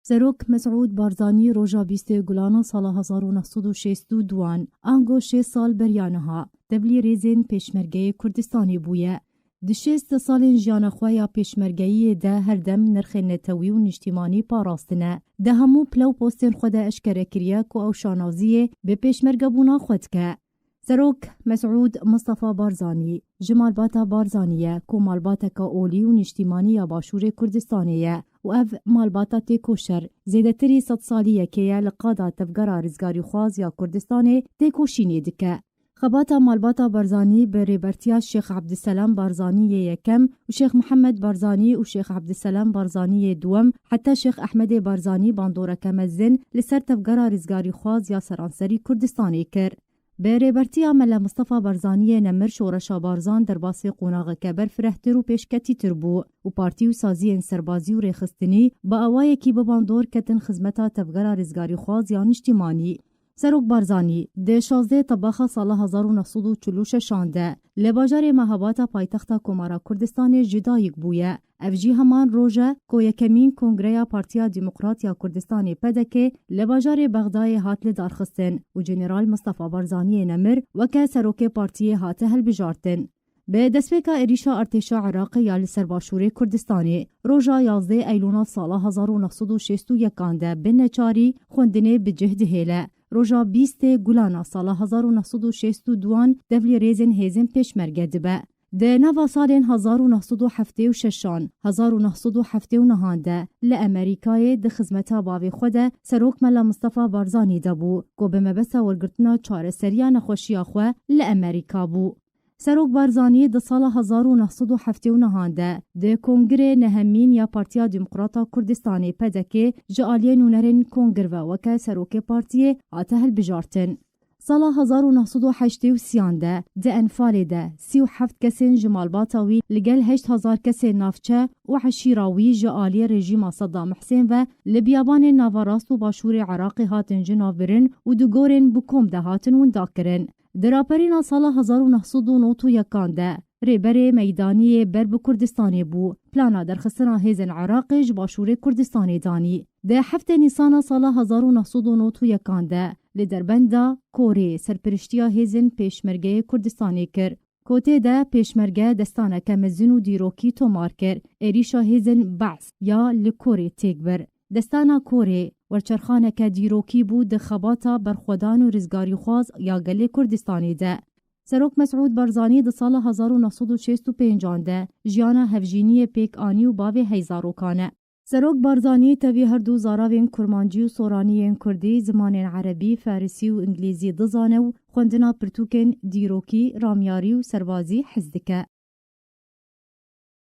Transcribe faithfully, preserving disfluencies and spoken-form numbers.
Serok Mesûd Barzanî roja bîstê Gulana sala hezar û neh sed û şêst û duan, ango şêst sal beriya niha, tevlî rêzên Pêşmergeyê Kurdistanê bûye. Di şêst salên jiyana xwe ya pêşmergeyiyê de her dem nirxên netewî û niştîmanî parastine. Di hemû pile û postên xwe de eşkere kiriye ku ew şanaziyê bi pêşmergebûna xwe dike. Serok Mesûd Mistefa Barzanî ji malbata Barzanî ye ku malbateke olî û niştîmanî ya Başûrê Kurdistanê ye û ev malbata têkoşer zêdetirî sed salî yekê ye li qada Tevgera Rizgarîxwaz ya Kurdistanê têkoşînê dike. Xebata malbata Barzanî bi rêbertiya Şêx Ebdîselam Barzanî yê yekem û Şêx Mihemed Barzanî û Şêx Ebdîselam Barzanî yê duwem heta Şêx Ehmedê Barzanî bandoreke mezin li ser Tevgera Rizgarîxwaz ya seranserî Kurdistanê kir. Bi rêbertiya Mele Mistefa Barzanî yê nemir şoreşa Barzan derbasî qonaxeke berfirehtir û pêşketîtir bû û partî û saziyên serbazî û rêxistinî bi awayekî bi bandor ketin xizmeta Tevgera Rizgarîxwaz ya Niştîmanî. Serok Barzanî di şazdeh Tebaxa sala hezar û neh sed û çil û şeşan de li bajarê Mehabata paytexta Komara Kurdistanê ji dayik bûye. Ev jî heman roj e ku yekemîn Kongreya Partiya Demokrat ya Kurdistanê, P D K, li bajarê Bexdayê hat lidarxistin û General Mistefa Barzaniyê nemir weke serokê partiyê hate hilbijartin. Bi destpêka êrîşa artêşa Iraqê ya li ser Başûrê Kurdistanê, roja yazdeh Eylûna sala hezar û neh sed û şêst û yekan de bi neçarî xwendinê bi cih dihêle. Roja bîstê Gulana sala hezar û neh sed û şêst û duan tevlî rêzên hêzên Pêşmerge dibe. Di nava salên hezar û neh sed û heftê û şeşan, hezar û neh sed û heftê û nehan de li Amerîkayê di xizmeta bavê xwe de Serok Mela Mistefa Barzanî de bû, ku bi mebesta wergirtina çareseriya nexweşiya xwe li Amerîka bû. Serok Barzanî di sala hezar û neh sed û heftê û nehan de di Kongirê Nehemîn ya Partiya Demokrata Kurdistanê, P D K, ji aliyê nûnerên kongir ve weke serokê partiyê hate hilbijartin. Sala hezar û neh sed û heştê û sêyan de di Enfalê de sî û heft kesên ji malbata wî li gel heşt hezar kesên navçe û eşîra wî ji aliyê rejîma Seddam Husên ve li biyabanên nava rast û başûrê Iraqê hatin jinavbirin û di gorên bi kom de hatin windakirin. Di raperîna sala hezar û neh sed û nod û yekan de rêberê meydaniyê ber bi Kurdistanê bû. Plana derxistina hêzên Iraqê ji Başûrê Kurdistanê danî. Di heftê Nîsana sala hezar û neh sed û nod û yekan de li derbenda Korê serpiriştiya hêzên Pêşmergeyê Kurdistanê kir. Ku tê de Pêşmerge destaneke mezin û dîrokî tomar kir. Êrîşa hêzên Be's ya li Korê têk bir. Destana Korê werçerxaneke dîrokî bû di xebata berxwedan û rizgarîxwaz ya gelê Kurdistanê de. Serok Mesûd Barzanî di sala hezar û neh sed û şêst û pêncan de jiyana hevjîniyê pêk anî û bavê hey zarokan e. Serok Barzanî tevî her du zaravên kurmancî û soranî yên kurdî, zimanên erebî, farisî û îngilîzî dizane û xwendina pirtûkên dîrokî, ramyarî û serbazî hez dike.